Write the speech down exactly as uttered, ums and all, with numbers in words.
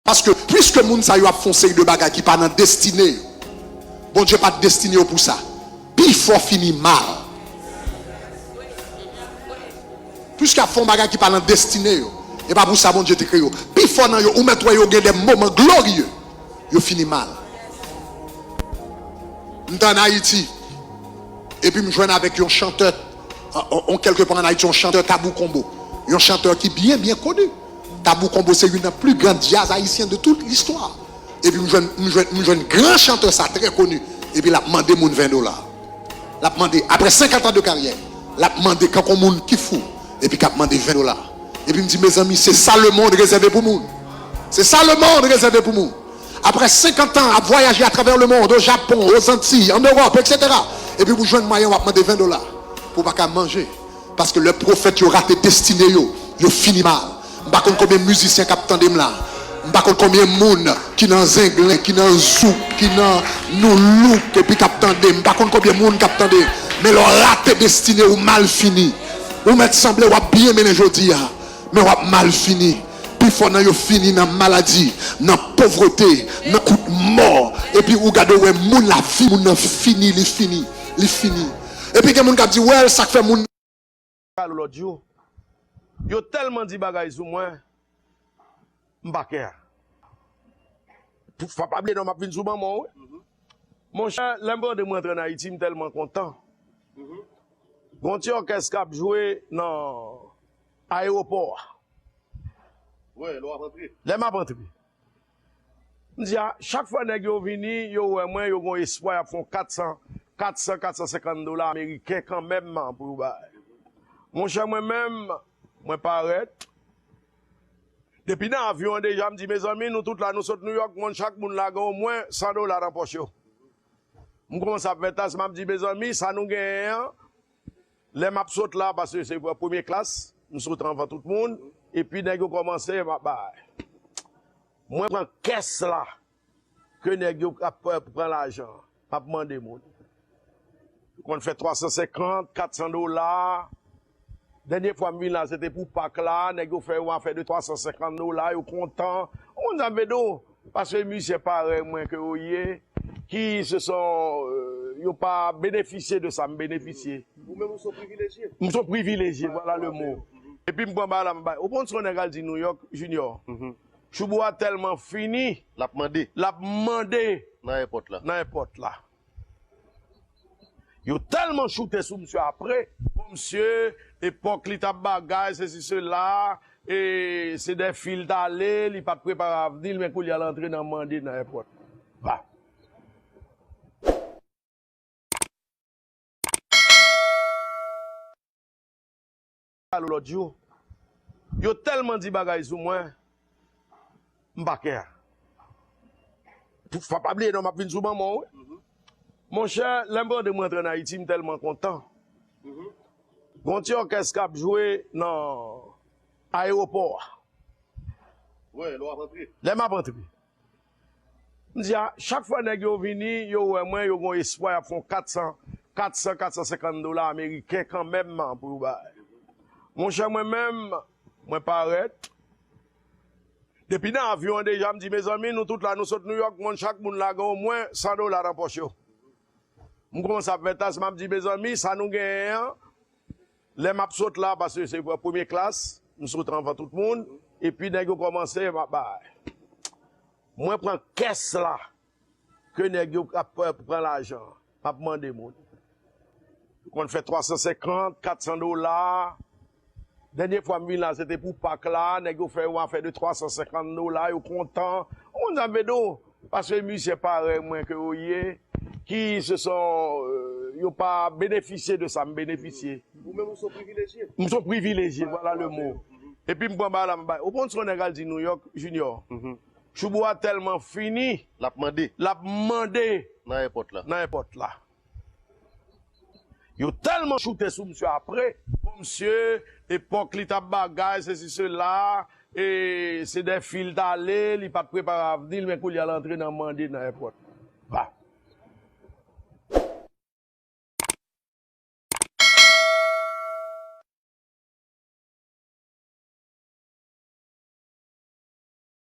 Paske, piske moun sa yo ap fè yon seri de bagay ki pa nan destine yo, Bondye pa t destine yo pou sa. Pifò fini mal. Piske ap fè yon bagay ki pa nan destine yo, e pa pou sa Bondye te kreye yo. Pifò nan yo, ou mèt wè yo gen de moman glorye, yo fini mal. M t ann Ayiti, epi m jwenn avèk yon chantè, on, on, kèlke pa ann Ayiti, yon chantè Tabou Combo. Yon chantè ki byen, byen koni. Tabou Combo se youn nan pli gran djaz ayisyen de tout listwa. Epi m jwenn, m jwenn, m jwenn gran chantè sa trè koni. Epi l ap mande moun ven dola. L ap mande, apre senkant an de karyè, l ap mande kankou moun ki fou. Epi k ap mande ven dola. Epi m di, mezanmi, se sa lemonn rezève pou moun. Se sa lemonn rezève pou moun. Apre senkant an ap vwayaje atravè lemonn, o Japon, o Zantiy, an Ewòp, etsetera. Epi pou jwenn mwayen w ap mande ven dola pou w pa ka manje. Paske lè pwofèt yo rate destine yo, yo fini mal. M pa konn konbyen mizisyen k ap tande m la. M pa konn konbyen moun ki nan zenglen, ki nan zouk, ki nan noulouk, epi k ap tande m. M pa konn konbyen moun k ap tande m. Men lè w rate destine, ou mal fini. Ou mèt sanble w ap byen mennen jodi a, men w ap mal fini. Pifò nan yo fini nan maladi, nan povrete, nan kout mò. Epi ou gade, ou wè moun, lavi moun nan fini, li fini, li fini. Epi gen moun k ap di, wè, sa k fè moun. Alo lòt jou, yo tèlman di bagay sou mwen, m pa kè. Pou, fò pa bliye non, m ap vin sou manman w, wi. Monchè, lè m rantre, mwen rantre ann Ayiti, m tèlman kontan. Gon ti òkès k ap jwe nan ayewopò a. Wi, lè w ap antre. Lè m ap antre. M di a, chak fwa nèg yo vini, yo wè mwen, yo gon espwa, y ap fè yon kat san, kat san, kat san senkant dola ameriken kanmenm pou yo bay. Monchè, mwen menm, mwen parèt. Depi nan avyon an deja, m di, mezanmi, nou tout la, nou sot Nouyòk, moun, chak moun la gen omwen san dola nan pòch yo. M kòmanse ap fè tas, m ap di, mezanmi, sa nou genyen an, lè m ap sot la, paske se premye klas, m sot anvan tout moun, epi nèg yo kòmanse, m ap bay. Mwen pran kès la, ke nèg yo ap pran lajan, m ap mande moun. Yo konn fè twa san senkant, kat san dola. Dènye fwa m vin la, se te pou Pak la, nèg yo fè yon afè de twa san senkant dola, yo kontan. Ou konn sa m vle di w? Paske mizisyen parèy mwen ke yo ye, ki se son, euh, yo pa benefisye de sa m benefisye. Ou menm ou se yon privilejye. M se yon privilejye, vwala le mo. Epi m pran bagay la, m bay. Ou konn se yon nèg al di Nouyòk, Junior. Choubou a tèlman fini. L ap mande. L ap mande. Nan èpòt la. Nan èpòt la. Yo tèlman choute sou misye apre. Bon, misye, epòk li t ap bagay, sesi, sela, e se de fi l t ale, li pa t prepare avni l, men koulye a l antre nan mande nan èpòt. Ba. Alo lòt jou, yo tèlman di bagay sou mwen, m pa kè. Pou, fò pa bliye non, m ap vin sou manman w, wi. Monchè, lè m rantre, mwen rantre ann Ayiti, m tèlman kontan. Gon ti òkès k ap jwe nan ayewopò a. Wi, lè w ap antre. Lè m ap antre. M di a, chak fwa nèg yo vini, yo wè mwen, yo gon espwa, y ap fè yon kat san, kat san, kat san senkant dola ameriken kanmenm pou yo bay. Monchè, mwen menm, mwen parèt. Depi nan avyon an deja, m di, mezanmi, nou tout la, nou sot Nouyòk, moun, chak moun la gen omwen san dola nan pòch yo. M kòmanse ap fè tas, m ap di, mezanmi, sa nou genyen an, lè m ap sot la, paske se premye klas, m sot anvan tout moun, epi nèg yo kòmanse, m ap bay. Mwen pran kès la, ke nèg yo ap pran lajan, m ap mande moun. Yo konn fè twa san senkant, kat san dola. Dènye fwa m vin la, se te pou Pak la, nèg yo fè yon afè de twa san senkant dola, yo kontan. Ou konn sa m vle di w? Paske mizisyen parèy mwen ke yo ye, ki se son, euh, yo pa benefisye de sa m benefisye. Ou menm ou se yon privilejye. M se yon privilejye, vwala le mo. Epi m pran bagay la, m bay. Ou konn se yon nèg al di Nouyòk, Junior. Choubou a tèlman fini. L ap mande. L ap mande. Nan èpòt la. Nan èpòt la. Yo tèlman choute sou misye apre. Bon, misye, epòk li t ap bagay, sesi, sela, e se de fi l t ale, li pa t prepare avni l, men koulye a l antre nan mande nan èpòt.